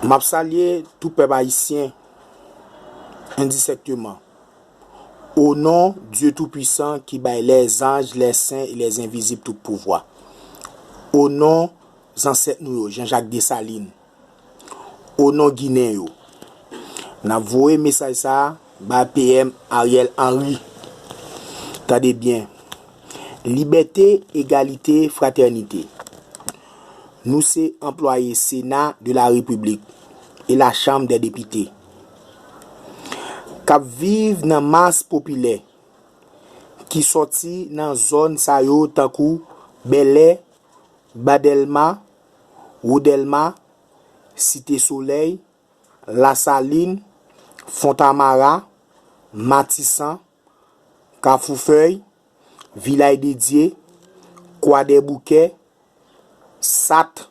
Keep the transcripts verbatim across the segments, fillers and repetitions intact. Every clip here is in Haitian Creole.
M ap salye tout pèp ayisyen endisèkteman. O non Dye Toupisan ki bay lèzanj, lèsen e lèzenvizib tout pouvwa. O non zansèt nou yo, Jean-Jacques Dessalines. O non Ginen yo. N ap voye mesaj sa a ba P M Ariel Henry. Tande byen. Libète, egalite, fratènite. Nou se anplwaye Sena de la Repiblik e la Chanm dè Depite k ap viv nan mas popilè ki sòti nan zòn sa yo tankou Bèlè, Badèlma, Wodèlma, Site Solèy, Lasalin, Fontamara, Matisan, Kafou Fèy, Vilaj de Dye, Kwadèboukè, Sat,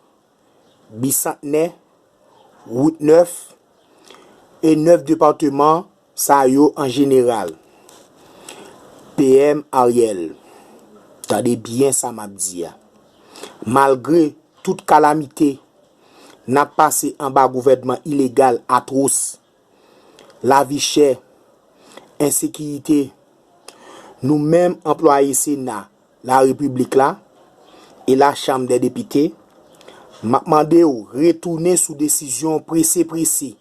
Bisantnè, Wout Nèf, e nèf depatman sa yo an jeneral. P M Ariel, tande byen sa m ap di a. Malgre tout kalamite n ap pase anba gouvènman ilegal atwòs, lavi chè, ensekirite, nou menm anplwaye Sena la Repiblik la e la Chanm dè Depite, m ap mande w retounen sou desizyon prese prese,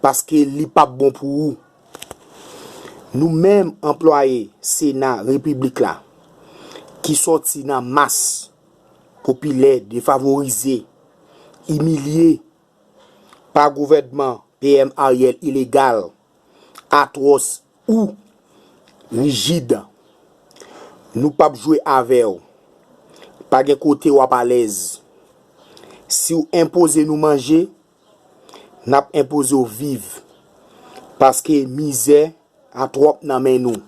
paske li p ap bon pou ou. Nou menm anplwaye Sena Repiblik la, ki sòti nan mas popilè defavorize, imilye pa gouvènman P M Ariel ilegal, atwòs ou rijid. Nou p ap jwe avè w. Pa gen kote w ap alèz. Si w enpoze nou manje, n ap enpoze w viv. Paske mizè a twòp nan men nou.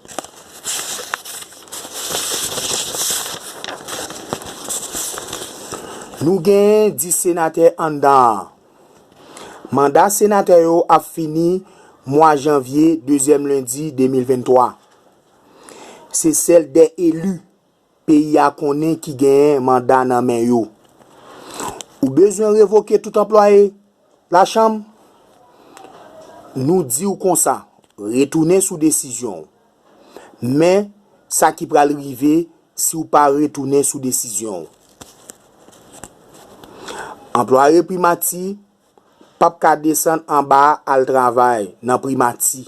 Nou genyen dis senatè anndan an. Manda senatè yo ap fini mwa janvye, dezyèm lendi de mil venntwa. Se sèl de eli peyi a konnen ki genyen manda nan men yo. Ou bezwen revoke tout anplwaye lachanm? Nou di w konsa, retounen sou desizyon w. Men sa ki pral rive si w pa retounen sou desizyon w. Anplwaye primati p ap ka desann anba a al travay nan primati.